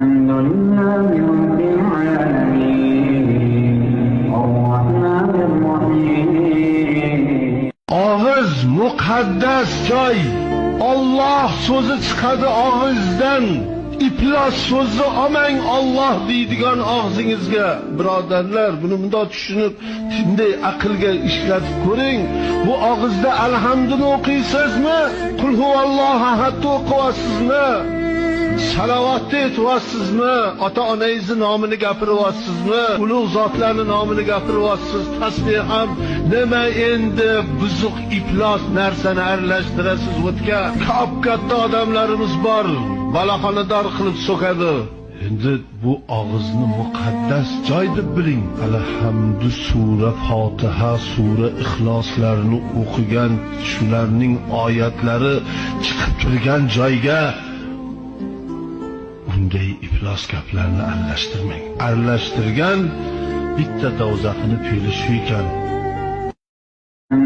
الحمد لله رب العالمين الرحمن الرحيم. Og'iz muqaddas joy. Alloh so'zi chiqadi og'izdan. Iflos so'zni olmang Alloh deydigan og'zingizga. Birodarlar, buni bundoq tushunib, tinday aqlga ishlatib ko'ring. Bu og'izda alhamduni o'qiysizmi? Qul huvallohu ahad o'qiyapsizmi? Salovatni aytyapsizmi? Ota-onangizni nomini gapiryapsizmi? Ulug' zotlarning nomini gapiryapsiz, tasbih ham nima endi buzuq iflos narsani aralashtirasiz o'tga. Kap katta odamlarimiz bor, balaxonador qilib so'kadi. Endi bu og'izni muqaddas joy deb biling. Alhamdu sura, Fotiha sura, Ixloslarni o'qigan, shularning oyatlari chiqib turgan joyga unday iflos gaplarni aralashtirmang. Aralashtirgan bitta dovzaxini fe'li shu ekan.